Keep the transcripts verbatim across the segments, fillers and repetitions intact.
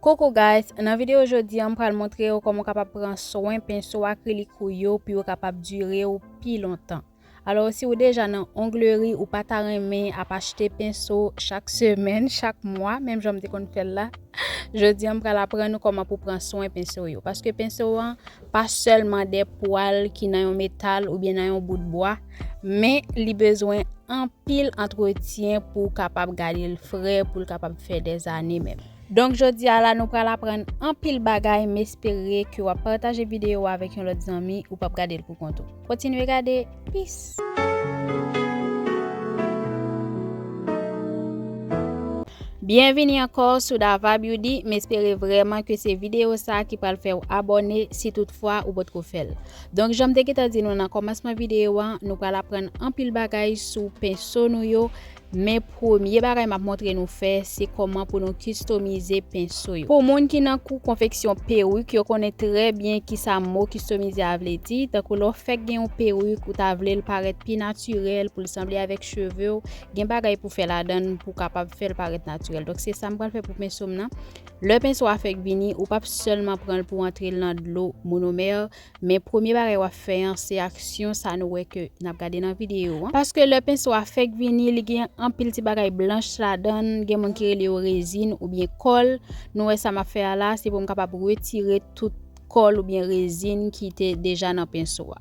Coucou guys, nan videyo jodi a m pral montre w kòman w kapab pran swen penso akrilik ou yo pou yo kapab dire w pi lontan. Alò, si w deja nan ongleri, ou pa ta renmen ap achte penso chak semèn, chak mwa, menm jan m te konn fè l la, jodi a m pral aprann ou kòman pou pran swen penso yo. Paske penso an pa sèlman de pwal ki nan yon metal oubyen nan yon bout bwa, men li bezwen anpil antretyen pou w kapab gade l fre, pou l kapab fè dèzane menm. Donk, jodi a la, nou pral aprann anpil bagay. M espere ke w ap pataje videyo a avèk yon lòt zanmi, ou p ap gade l pou kont ou. Kontinye gade. Peace! Byenvini ankò sou Dava Beauty. M espere vrèman ke se videyo sa ki pral fè w abòne si toutfwa ou potko fè l. Donk, jan m te gentan di nou nan kòmansman videyo a, nou pral aprann anpil bagay sou penso nou yo. Men premye bagay m ap montre nou fè, se kòman pou nou kistomize penso yo. Pou moun ki nan kou konfeksyon perik, yo konnen trè byen kisa mo kistomize a vle di. Tankou lè w fèk gen yon perik, ou ta vle l parèt pi natirèl, pou l sanble avèk cheve w, gen bagay pou fè ladan l pou w kapab fè l parèt natirèl. Donk, se sa m pral fè pou penso m nan. Lè penso a fèk vini, ou p ap sèlman pran l pou w antre l nan dlo monomè, men premye bagay w ap fè an, se aksyon sa nou wè ke n ap gade nan videyo an. Paske lè penso a fèk vini, li gen anpil ti bagay blanch ladan l, gen moun ki rele yo rezin oubyen kòl. Nou wè sa m ap fè a la, se pou m kapab retire tout kòl oubyen rezin ki te deja nan penso a.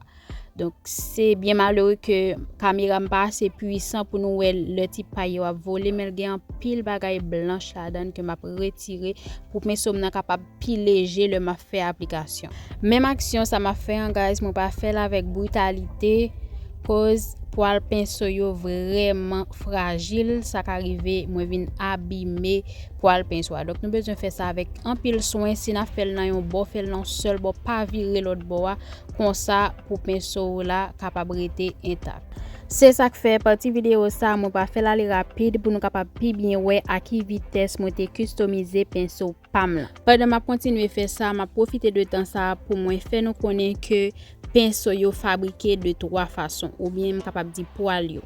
Donk, se byen malere ke kamera m pa ase pwisan pou nou wè lè ti pay yo ap vole, men l gen anpil bagay blanch ladan l ke m ap retire pou penso m nan kapab pi leje lè m ap fè aplikasyon. Menm aksyon sa m ap fè an, guys, mwen pa fè l avèk britalite, koz pwal penso yo vrèman frajil, sa ka rive mwen vin abime pwal penso a. Donk, nou bezwen fè sa avèk anpil swen. Si n ap fè l nan yon bò, fè l nan yon sèl bò, pa vire lòt bò a, konsa pou penso w la kapab rete entak. Se sa k fè pati videyo sa a, mwen pa fè l ale rapid pou nou kapab pi byen wè a ki vitès mwen te kistomize penso pa m lan. Pandan m ap kontinye fè sa, m ap pwofite de tan sa a pou mwen fè nou konnen ke penso yo fabrike de twa fason, oubyen m kapab di pwal yo.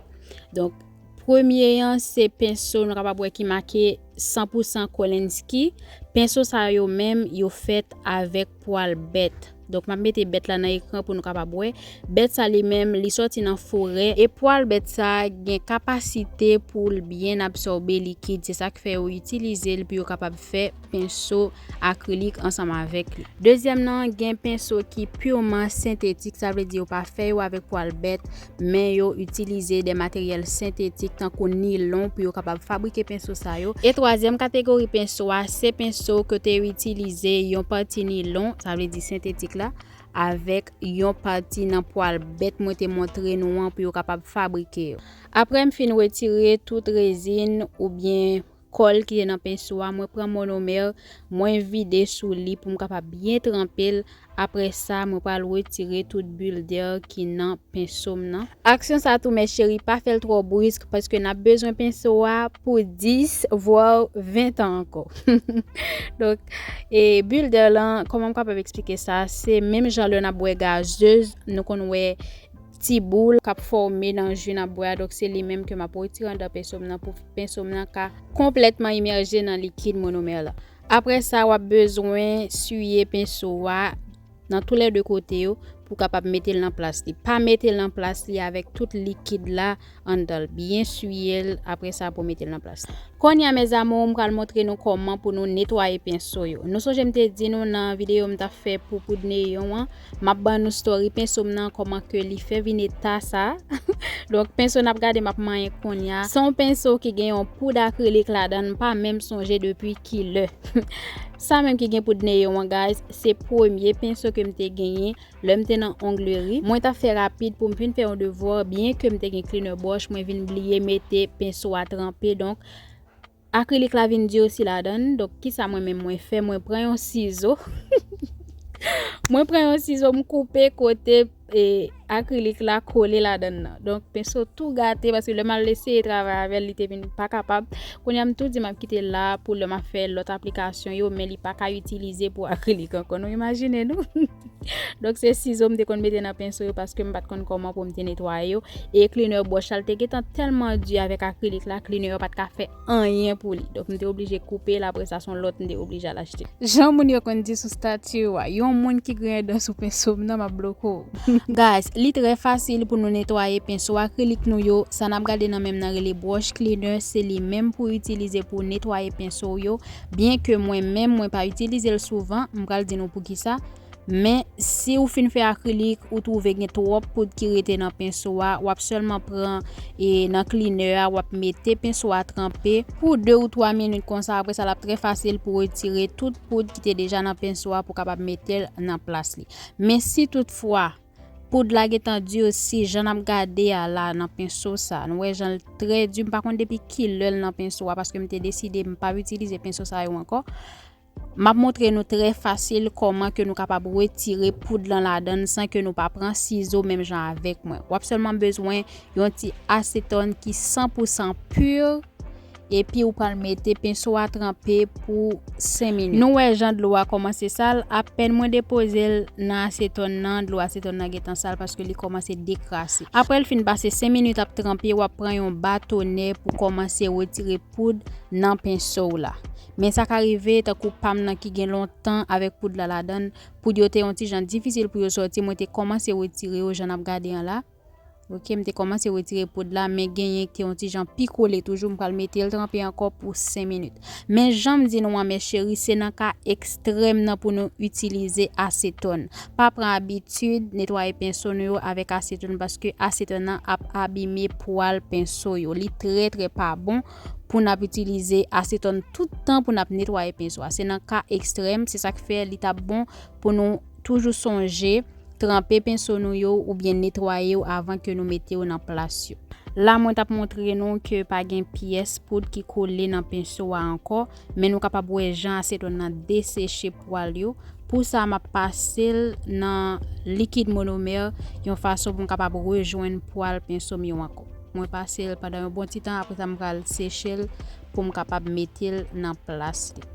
Donk, premye an, se penso nou kapab wè ki make san pou san Kolinsky. Penso sa yo menm, yo fèt avèk pwal bèt. Donk, m ap mete bèt la nan ekran pou nou kapab wè. Bèt sa li menm, li sòti nan forè. E pwal bèt sa gen kapasite pou l byen absòbe likid. Se sa k fè yo itilize l pou yo kapab fè penso akrilik ansanm avèk li. Dezyèm nan, gen penso ki piman sentetik, sa vle di yo pa fè yo avèk pwal bèt, men yo itilize de materyèl sentetik tankou nilon pou yo kapab fabrike penso sa yo. E twazyèm kategori penso a, se penso ke te yo itilize yon pati nilon, sa vle di sentetik la, avèk yon pati nan pwal bèt mwen te montre nou an pou yo kapab fabrike yo. Apre m fin retire tout rezin oubyen kòl ki te nan penso a, mwen pran monomè, mwen vide sou li pou m kapab byen tranpe l. Apre sa, mwen pral retire tout builder ki nan penso m nan. Aksyon sa tou, mè cheri, pa fè l twò brisk, paske n ap bezwen penso a pou dis, vwa ven tan ankò. Donk, e builder lan, kòman m kapab eksplike sa? Se menm jan lè n ap bwè gazez, nou konn wè ti boul k ap fòme nan ji n ap bwè a. Donk, se li menm ke m ap retire anndan penso m nan pou penso m nan ka konplètman imèje nan likid monomè la. Apre sa, w ap bezwen siye penso a nan toulède kote yo pou w kapab mete l nan plas li. Pa mete l nan plas li avèk tout likid la anndan l. Byen siye l, apre sa pou w mete l nan plas li. Kounye a, mes amours, m pral montre nou kòman pou nou netwaye penso yo. Nou sonje m te di nou nan videyo m t ap fè pou poud neyon an, m ap ban nou story penso m nan, kòman ke li fè vin eta sa. Donk, penso n ap gade m ap manyen kounye a, se yon penso ki gen yon poud akrilik ladan l, m pa menm sonje depi kilè. Sa menm ki gen poud neyon an, guys, se premye penso ke m te genyen lè m te nan ongleri. Mwen t ap fè rapid pou m fin fè yon devwa, byen ke m te gen cleaner brush, mwen vin bliye mete penso a tranpe. Donk, akrilik la vin di osi ladan l. Donk, kisa mwen menm mwen fè? Mwen pran yon sizo. Mwen pran yon sizo, m koupe kote, e, akrilik la kole ladan l nan. Donk, penso tou gate, paske lè m al eseye travay avè l, li te vin pa kapab. Kounye a, m tou di m ap kite l la pou lè m ap fè lòt aplikasyon yo, men li pa ka itilize pou akrilik ankò. Nou imajine nou? Donk, se sizo m te konn mete nan penso yo, paske m pa t konn kòman pou m te netwaye yo. E cleaner brush la, l te gentan tèlman di avèk akrilik la, cleaner yo pa t ka fè anyen pou li. Donk, m te oblije koupe l, apre sa, se yon lòt m te oblije al achte. Jan moun yo konn di sou stati yo a, yon moun ki griyen dan sou penso m nan, m ap bloke w. Guys, li trè fasil pou nou netwaye penso akrilik nou yo. Sa n ap gade nan men m nan rele brush cleaner, se li menm pou itilize pou netwaye penso w yo. Byen ke mwen menm, mwen pa itilize l souvan, m pral di nou poukisa. Men, si ou fin fè akrilik, ou twouve gen twòp poud ki rete nan penso a, w ap sèlman pran e nan cleaner a, w ap mete penso a tranpe pou de ou twa minit konsa. Apre sa, l ap trè fasil pou retire tout poud ki te deja nan penso a pou kapab mete l nan plas li. Men si toutfwa, poud la gentan di, si jan n ap gade a la nan penso sa, nou wè jan l trè di, m pa konn depi kilè l nan penso a, paske m te deside m p ap itilize penso sa yo ankò. M ap montre nou trè fasil kòman ke nou kapab retire poud lan ladan l san ke nou pa pran sizo menm jan avèk mwen. W ap sèlman bezwen yon ti asetòn ki san pou san pur, epi ou pral mete penso a tranpe pou senk minit. Nou wè jan dlo a kòmanse sal, apèn mwen depoze l nan asetòn nan, dlo asetòn nan gentan sal paske li kòmanse dekrase. Apre l fin pase senk minit ap tranpe, w ap pran yon batonè pou kòmanse retire poud nan penso w la. Men sa ka rive, tankou pa m nan ki gen lontan avèk poud la ladan l, poud yo te yon ti jan difisil pou yo sòti, mwen te kòmanse retire yo jan n ap gade an la. Oke, m te kòmanse retire poud la, men genyen ki te yon ti jan pi kole toujou, m pral mete l tranpe ankò pou senk minit. Men jan m di nou an, mes chéries, se nan ka ekstrèm nan pou nou itilize asetòn. Pa pran abitid netwaye penso nou yo avèk asetòn, paske asetòn nan ap abime pwal penso yo. Li trè, trè pa bon pou n ap itilize asetòn tout tan pou n ap netwaye penso a. Se nan ka ekstrèm, se sa k fè li t ap bon pou nou toujou sonje tranpe penso nou yo oubyen netwaye yo avan ke nou mete yo nan plas yo. La, mwen t ap montre nou ke pa gen pyès poud ki kole nan penso a ankò, men nou kapab wè jan asetòn nan deseche pwal yo. Pou sa, m ap pase l nan likid monomè yon fason pou m kapab rejwenn pwal penso m yo ankò. Mwen pase l pandan yon bon ti tan, apre sa, m pral seche l pou m kapab mete l nan plas li.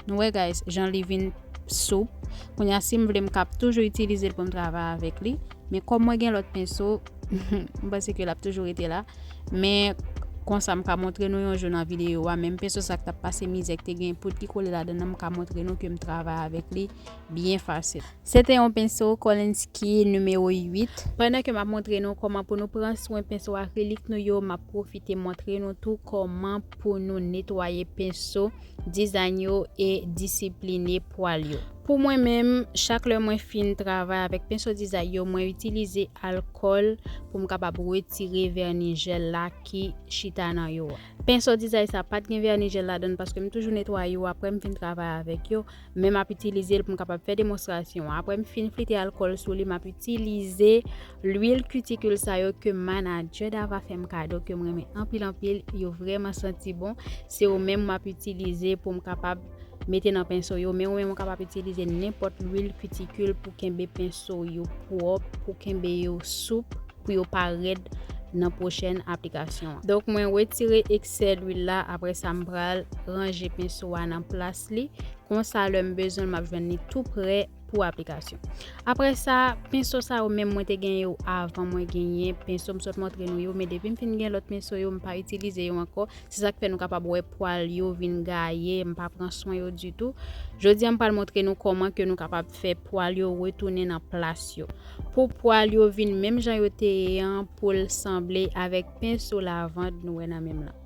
Nou wè, guys, jan li vin soup. Kounye a, si m vle, m kab toujou itilize l pou m travay avèk li. Men kòm mwen gen lòt penso, m panse ke l ap toujou rete la. Men konsa, m ka montre nou yon jou nan videyo a, menm penso sa k t ap pase mizè, k te gen poud ki kole ladan l, m ka montre nou ke m travay avèk li byen fasil. Se te yon penso Kolinsky nimewo uit. Pandan ke m ap montre nou kòman pou nou pran swen penso akrilik nou yo, m ap pwofite montre nou tou kòman pou nou netwaye penso dizayn yo e disipline pwal yo. Pou mwen menm, chak lè mwen fin travay avèk penso dizayn yo, mwen itilize alkòl pou m kapab retire vèni jèl la ki chita nan yo a. Penso dizayn sa pa t gen vèni jèl ladan l paske m toujou netwaye yo apre m fin travay avèk yo, men m ap itilize l pou m kapab fè demonstrasyon an. Apre m fin flite alkòl sou li, m ap itilize lwil kitikil sa yo ke manadjè Dava fè m kado, ke m renmen anpil anpil, yo vrèman santi bon. Se yo menm m ap itilize pou m kapab mete nan penso yo, men ou menm ou kapab itilize nenpòt lwil kitikil pou kenbe penso yo pwòp, pou kenbe yo soup, pou yo pa rèd nan pwochèn aplikasyon an. Donk, mwen retire eksè lwil la, apre sa, m pral ranje penso a nan plas li. Konsa, lè m bezwen l, m ap jwenn li tou prè pou aplikasyon. Apre sa, penso sa yo menm mwen te gen yo avan mwen genyen penso m sot montre nou yo, men depi m fin gen lòt penso yo, m pa itilize yo ankò. Se sa k fè nou kapab wè pwal yo vin gaye, m pa pran swen yo ditou. Jodi a, m pral montre nou kòman ke nou kapab fè pwal yo retounen nan plas yo. Pou pwal yo vin menm jan yo te ye an, pou l sanble avèk penso lavand nou wè nan men m lan.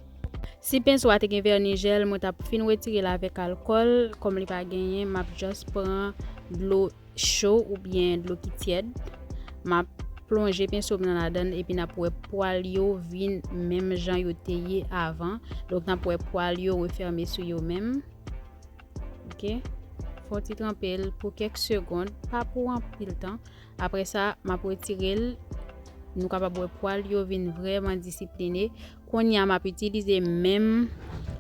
Si penso a te gen vèni jèl, mwen t ap fin retire l avèk alkòl. Kòm li pa genyen, m ap just pran dlo cho oubyen dlo ki tyèd. M ap plonje penso m nan ladan l, epi n ap wè pwal yo vin menm jan yo te ye avan. Donk, n ap wè pwal yo refèmen sou yo menm. Oke? Fè w ti tranpe l pou kèk segonn, pa pou anpil tan. Apre sa, m ap retire l. Nou kapab wè pwal yo vin vrèman disipline. Kounye a, m ap itilize menm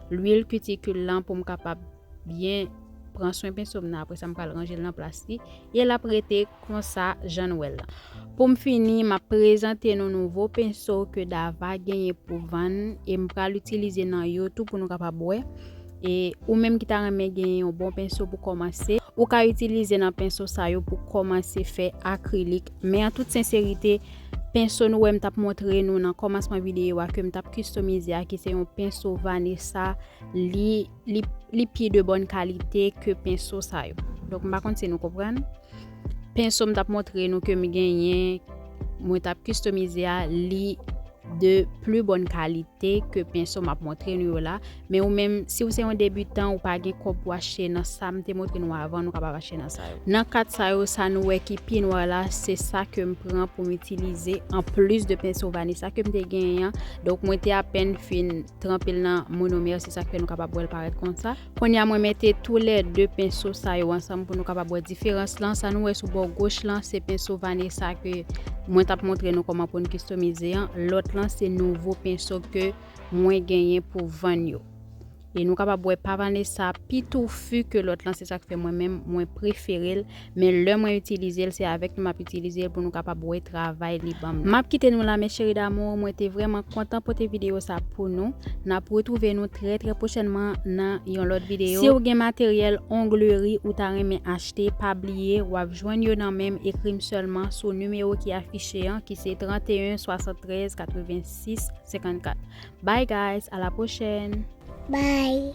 lwil kitikil lan pou m kapab byen pran swen penso m nan, apre sa m pral ranje l nan plas li, e l ap rete konsa jan n wè l lan. Pou m fini, m ap prezante nou nouvo penso ke Dava genyen pou vann, e m pral itilize nan yo tou pou nou kapab wè. E ou menm ki ta renmen genyen yon bon penso pou kòmanse, ou ka itilize nan penso sa yo pou kòmanse fè akrilik. Men an tout senserite, penso nou wè m t ap montre nou nan kòmansman videyo a ke m t ap kistomize a, ki se yon penso Vanessa, li, li, li pi de bòn kalite ke penso sa yo. Donk, m pa konn si nou konprann. Penso m t ap montre nou ke m genyen, mwen t ap kistomize a, li de pli bòn kalite ke penso m ap montre nou yo la. Men ou menm, si w se yon debitan, ou pa gen kòb pou achte nan sa m te montre nou avan, nou kapab achte nan sa yo. Nan kat sa yo, sa nou wè ki pi nwa la, se sa ke m pran pou m itilize, anplis de penso Vanessa ke m te genyen an. Donk, mwen te apèn fin tranpe l nan monomè, se sa k fè nou kapab wè l parèt konsa. Kounye a, mwen mete toulède penso sa yo ansanm pou nou kapab wè diferans lan. Sa nou wè sou bò goch lan, se penso Vanessa ke mwen t ap montre nou kòman pou n kistomize an. Lòt lan, se nouvo penso ke mwen genyen pou vann yo. E nou kapab wè pa Vanessa pi toufi ke lòt lan, se sa k fè mwen menm, mwen prefere l. Men lè mwen itilize l, se avèk nou m ap itilize l pou nou kapab wè travay li ban m nan. M ap kite nou la, mes chéris d'amour. Mwen te vrèman kontan pote videyo sa pou nou. N ap retwouve nou trè, trè pwochènman nan yon lòt videyo. Si w gen materyèl ongleri ou ta renmen achte, pa bliye, w ap jwenn yo nan men m. Ekri m sèlman sou nimewo ki afiche an, ki se trannteyen swasanntrèz katrevensis senkannkat. Bye guys, à la prochaine. Bye.